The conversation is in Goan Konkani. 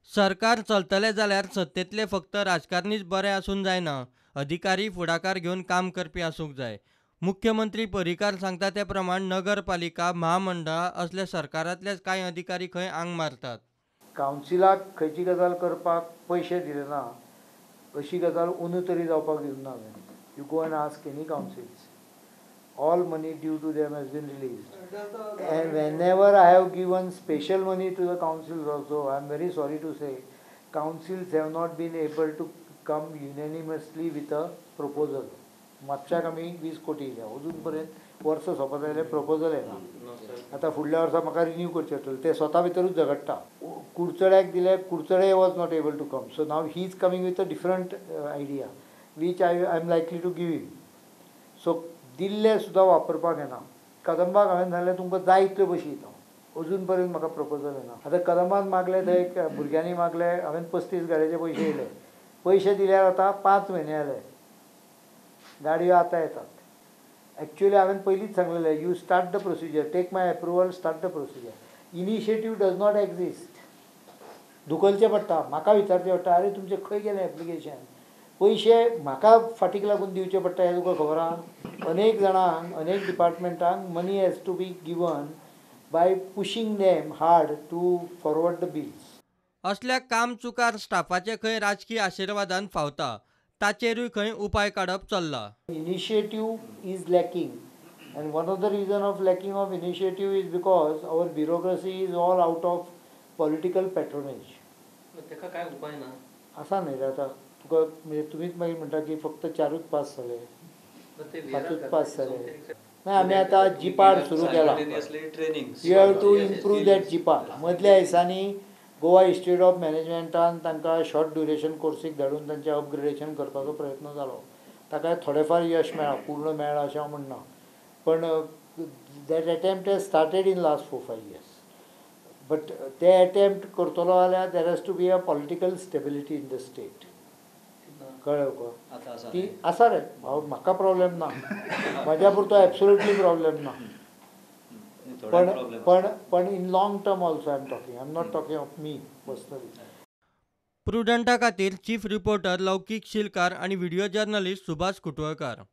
सरकार चलतलें जाल्यार सत्तेंतले फक्त राजकारणीच बरे आसून जायना, अधिकारी फुडाकार घेवन काम करपी आसूंक जाय. मुख्यमंत्री पर्रीकार सांगता ते प्रमाण नगरपालिका, म्हामंडळां असल्या सरकारांतलेच कांय अधिकारी खंय आंग मारतात. कावन्सिलाक खंयची गजाल करपाक पयशे दिले ना अशी गजाल अंदू तरी जावपाक दिवंक ना हांवें. You go and ask any councils, all money due to them has been released. And whenever I have given special money to the councils also, I am very sorry to say, councils have not been able to come unanimously with a proposal. म्हापशाक आमी 20 कोटी दिल्या, अजून पर्यंत वर्स सोंपत आयलें, प्रपोजल येना. आतां फुडल्या वर्सा म्हाका रिन्यू करचें पडटलें. ते स्वता भितरूच झगडटा. कुडचड्याक दिले, Curchorem was not able to come, so now he is coming with a different idea which I am likely to give him. So दिल्ले सुद्दां वापरपाक येना. कदंबाक हांवें सांगलें तुमकां जाय इतल्यो बशी दिता, अजून पर्यंत म्हाका प्रपोजल येना. आतां कदंबान मागले, थंय भुरग्यांनी मागले, हांवें 35 गाडयेचे पयशे दिले. पयशे दिल्यार आतां 5 म्हयने जाले, गाडयो आतां येतात. एक्चुअली हांवें पयलींच सांगलेलें, you start the procedure, take my approval, start the procedure. Initiative does not exist. धुकलचें पडटा, म्हाका विचारचें पडटा, आरे तुमचें खंय गेलें एप्लिकेशन? पयशे म्हाका फाटीक लागून दिवचे पडटा हें तुका खबर आहा. अनेक जाणांक, अनेक डिपार्टमेंटांक money has to be given by pushing them hard to forward the bills. असल्या कामचुकार स्टाफाचे खंय राजकी आशिर्वादान फावता, ताचेरूय खंय उपाय काडप चल्ला. Initiative is lacking, and one of the reason of lacking of initiative is because our bureaucracy is all out of political patronage. ताका काय उपाय ना आसा न्ही रे. आतां तुका म्हणजे तुमीच मागीर म्हणटा की फक्त 4 पास जाले, 5 पास जाले ना. आमी आतां जिपार सुरू केला. You have to improve that जिपार. मदल्या दिसांनी गोवा इन्स्टिट्यूट ऑफ मॅनेजमेंटान तांकां शॉर्ट ड्युरेशन कोर्सीक धाडून तांचें अपग्रेडेशन करपाचो प्रयत्न जालो. ताका थोडें फार यश मेळ्ळां, पूर्ण मेळ्ळां अशें हांव म्हणना, पण that attempt has started in last 4-5 years. But ते एटेम्प्ट करतलो जाल्यार there has to be a political stability in the state. कळ्ळें तुका? ती आसा रे भाव, म्हाका प्रॉब्लेम ना, म्हज्या पुरतो एब्सोल्युटली प्रॉब्लेम ना. पण पण पण in long term also I am talking, I am not talking of me personally. प्रुडंटा खातीर चीफ रिपोर्टर लौकीक शिलकार आनी व्हिडिओ जर्नलिस्ट सुभाष कुटवळकार.